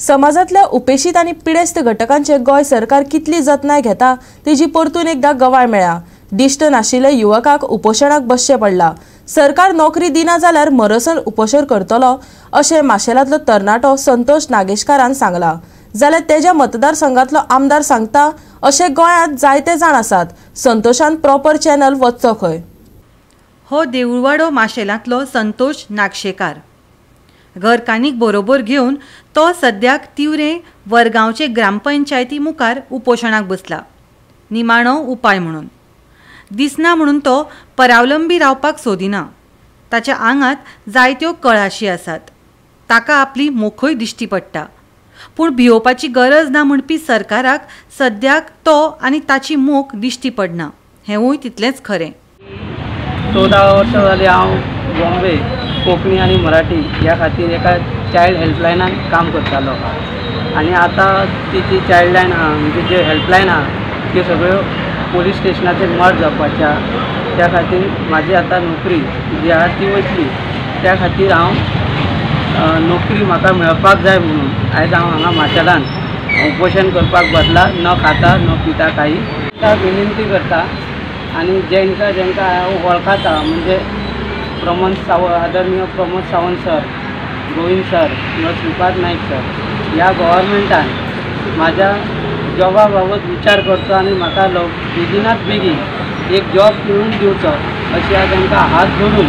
समाजांतल्या उपेक्षीत आनी पिडेस्त घटकांचे गोंय सरकार कितली जतनाय घेता तेजी परतून एकदा गवाय मेळ्ळ्या। दिश्ट नाशिल्ल्या युवकाक उपोशणाक बसचें पडला। सरकार नोकरी दिना जाल्यार मरसर उपोशण करतलो अशें माशेलांतलो तरणाटो संतोष नागेशकारान सांगला। जाल्यार तेज्या मतदारसंघातलो आमदार सांगता अशें गोंयांत जायते जाण आसात। संतोषान प्रॉपर चॅनल वचचो खंय। हो देऊळवाडो माशेलांतलो संतोष नागशेकार घरकान्नीक बरोबर घेवन तो सद्याक तिवरे वरगांवचे ग्रामपंचायती मुखार उपोशणाक बसला। निमाणो उपाय म्हणून दिसना म्हणून तो परावलंबी रावपाक सोदिना। ताच्या आंगात जायत्यो कळाशी आसात। ताका आपली मोखूय दिश्टी पडटा। पूण भियोवपाची गरज ना म्हणपी सरकाराक सद्याक तो आनी ताची मोख दिश्टी पडना हेंवूय तितलेंच खरें। 14 वर्सां जाली हांव बॉम्बे कोंकणी आनी मराठी ह्या खातीर एका चायल्ड हेल्पलायनान काम करतालो आनी आतां ती जी चायल्ड लायन आहा म्हणजे जे हेल्पलायन आहा त्यो सगळ्यो पोलीस स्टेशनाचेर मर्ज जावपाच्या, त्या खातीर म्हाजी आतां नोकरी जी आहा ती वयतली। त्या खातीर हांव नोकरी म्हाका मेळपाक जाय म्हणून आयज हांव हांगा माशेलान उपोशण करपाक बसला, न खाता न पिता काही। विनंती करता आनी जेंकां जेंकां हांव वळखता म्हणजे प्रमोद सावंत, आदरणीय प्रमोद सावंत सर, गोविंद सर किंवा श्रीपाद नायक सर, ह्या गव्हर्मेंटान म्हाज्या जॉबा बाबत विचार करचो आनी म्हाका बेगिनात बेगीन एक जॉब मेळून दिवचो अशी हांव तांकां हात जोडून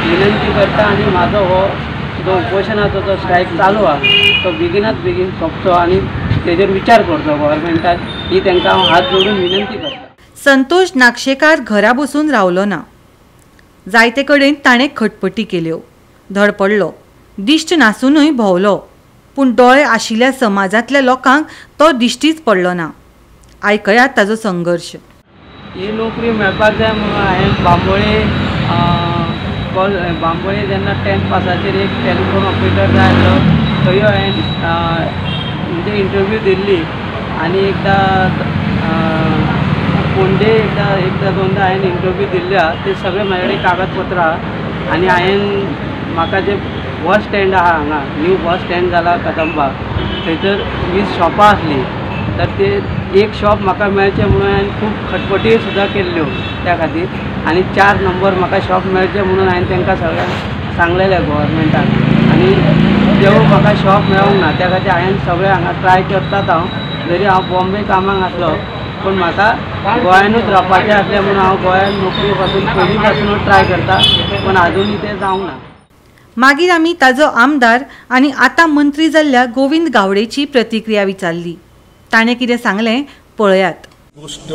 विनंती करता। आनी म्हाजो हो जो उपोशणाचो जो स्ट्रायक चालू आहा तो बेगिनात बेगीन सोंपचो आनी तेजेर विचार करचो गव्हर्मेंटान, ही तांकां हांव हात जोडून विनंती करता। संतोष नागशेकार घरा बसून रावलो ना। जायते कडेन ताणें खटपटी केल्यो, धडपडलो, दिश्ट नासुनूय भोंवलो, पूण दोळे आशिल्ल्या समाजांतल्या लोकांक तो दिश्टीच पडलो ना। आयकयात ताजो संघर्श। ही नोकरी मेळपाक जाय म्हणून हांवें बांबोळे बांबोळे जेन्ना 10th पासाचेर एक टेलिफोन ऑपरेटर जाय आसलो थंय हांवें म्हणजे इंटरव्यू दिल्ली आनी एकदां फोंडे एकदां दोनदां हांवें इंटरव्यू दिल्ले आहा। ते सगळे म्हाजे कडेन कागदपत्रां आहा आनी हांवें म्हाका जे बस स्टँड आहा हांगा न्यू बस स्टँड जाला कदंबा, थंयसर 20 शॉपां आसलीं तर ते एक शॉप म्हाका मेळचें म्हणून हांवें खूब खटपटी सुद्दां केल्ल्यो त्या खातीर आनी 4 नंबर म्हाका शॉप मेळचें म्हणून हांवें तांकां सगळ्यांक सांगलेलें गव्हर्मेंटाक आनी तेवूय म्हाका शॉप मेळोंक ना। त्या खातीर हांवें सगळें हांगा ट्राय करतात हांव, जरी हांव बॉम्बे कामाक आसलो पूण म्हाका गोंयानूच रावपाचें आसलें म्हणून हांव गोंयान नोकरी पासून पयलीं पासूनच ट्राय करता, पूण आजुनूय तें जावंक ना। मागीर आमी ताजो आमदार आनी आतां मंत्री जाल्ल्या गोविंद गावडेची प्रतिक्रिया विचारली। ताणें कितें सांगलें पळयात। गोश्ट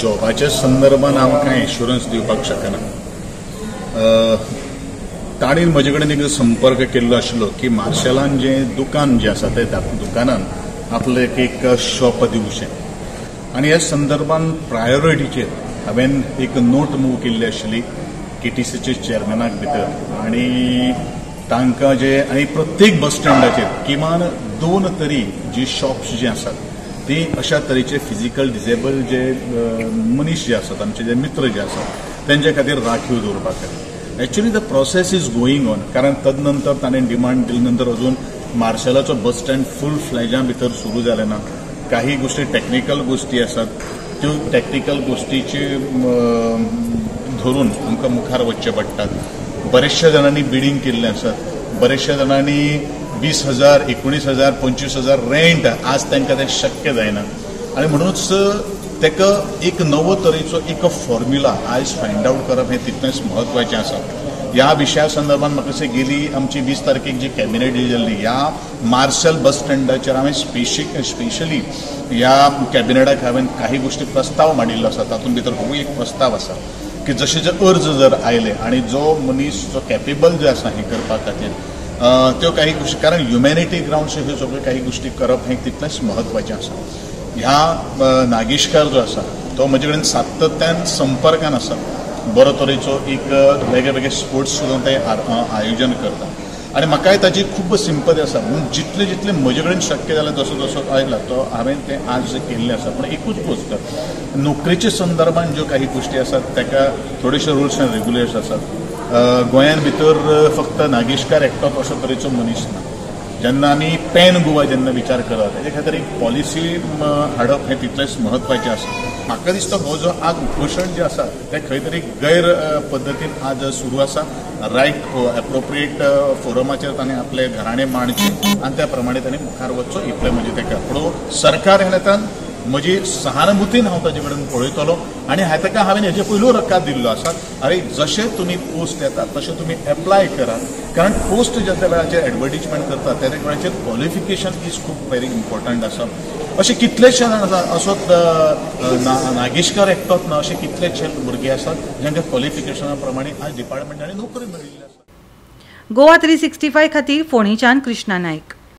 जॉबाच्या संदर्भान हांव कांय एश्युरन्स दिवपाक शकना। ताणें म्हजे कडेन एक संपर्क केल्लो आशिल्लो की मार्शेलान जें दुकान जें आसा ते दुकानान आपलें एक शॉप दिवचें आनी ह्या संदर्भान प्रायोरिटीचेर हांवें एक नोट मूव केल्ली आशिल्ली केटीसीचे चेअरमॅनाक भितर आनी तांकां जे आनी प्रत्येक बस स्टँडाचेर किमान 2 तरी जी शॉप्स जी आसात ती अशा तरेचे फिजिकल डिजेबल जे मनीस जे आसात आमचे जे मित्र जे आसात तेंच्या खातीर राखीव दवरपा खातीर actually the process is going on. कारण तदनंतर ताणें डिमांड दिले नंतर अजून मार्शेलाचो बस स्टँड फूल फ्लॅजां भितर सुरू जालें ना। काही गोष्टी टॅक्निकल गोष्टी आसात त्यो टॅक्निकल गोष्टीची धरून आमकां मुखार वचचें पडटात। बरेचशा जाणांनी बिडींग केल्लें आसात, बरेचशा जाणांनी 20,000, 19,000, 25,000 रेंट आज तांकां तें शक्य जायना आनी म्हणूनच ताका एक नवो तरेचो एक फॉर्म्युला आयज फायंड आवट करप हें तितलेंच म्हत्वाचें आसा। ह्या विशया संदर्भात म्हाका दिसता गेली आमची 20 तारखेक जी कॅबिनेट जाल्ली ह्या मार्शल बस स्टँडाचेर हांवें स्पेशली ह्या कॅबिनेटाक हांवें काही गोश्टी प्रस्ताव मांडिल्लो आसा। तातूंत भितर होवूय एक प्रस्ताव आसा की जशे जे अर्ज जर आयले आनी जो मनीस जो कॅपेबल जे आसा हें करपा खातीर त्यो काही गोश्टी, कारण ह्युमॅनिटी ग्रावंड्स ह्यो सगळ्यो काही गोश्टी करप हें तितलेंच म्हत्वाचें आसा। ह्या नागेशकार जो आसा तो म्हजे कडेन सातत्यान संपर्कान आसा, बरो तरेचो एक वेगळे वेगळे स्पोर्ट्स सुद्दां ते आयोजन करता आनी म्हाकाय ताजी खूब सिंपती आसा। म्हणून जितले जितले म्हजे कडेन शक्य जालें जसो जसो आयला तो हांवें तें आज केल्लें आसा। पूण एकूच गोश्ट, नोकरेच्या संदर्भान ज्यो काही गोश्टी आसात ताका थोडेशे रुल्स एंड रेगुलेशन्स आसात। गोंयान भितर फक्त नागेशकार एकटोच असो तरेचो मनीस ना, जेन्ना आमी पॅन गोवा जेन्ना विचार करता तेजे खातीर एक पॉलिसी हाडप हें तितलेंच म्हत्वाचें आसा. म्हाका दिसता हो जो आज उपोशण जें आसा तें खंय तरी गैर पद्दतीन आज सुरू आसा. रायट एप्रोप्रिएट फोरमाचेर ताणें आपले घराणें मांडचें आनी त्या प्रमाणे ताणें मुखार वचचो इतलें म्हजें ताका. पूण सरकार ह्या नात्यान म्हजी सहानुभूतीन हांव ताजे कडेन पळयतलो आनी हांवें ताका हांवें हेजे पयलू रकाद दिल्लो आसा, अरे जशें तुमी पोस्ट येतात तशें तुमी एप्लाय करात, कारण पोस्ट ज्या त्या वेळाचेर एडवर्टीजमेंट करतात त्या वेळाचेर क्वॉलिफिकेशन is खूब व्हेरी इम्पॉर्टंट आसा. अशे कितलेशे जाण आसा, असो नागेशकार एकटोच ना, अशे कितलेशे भुरगे आसात जांकां क्वॉलिफिकेशना प्रमाणे आज डिपार्टमेंटांनी नोकरी मेळिल्ली आसा. गोवा 365 खातीर फोंडेच्यान कृष्णा नायक.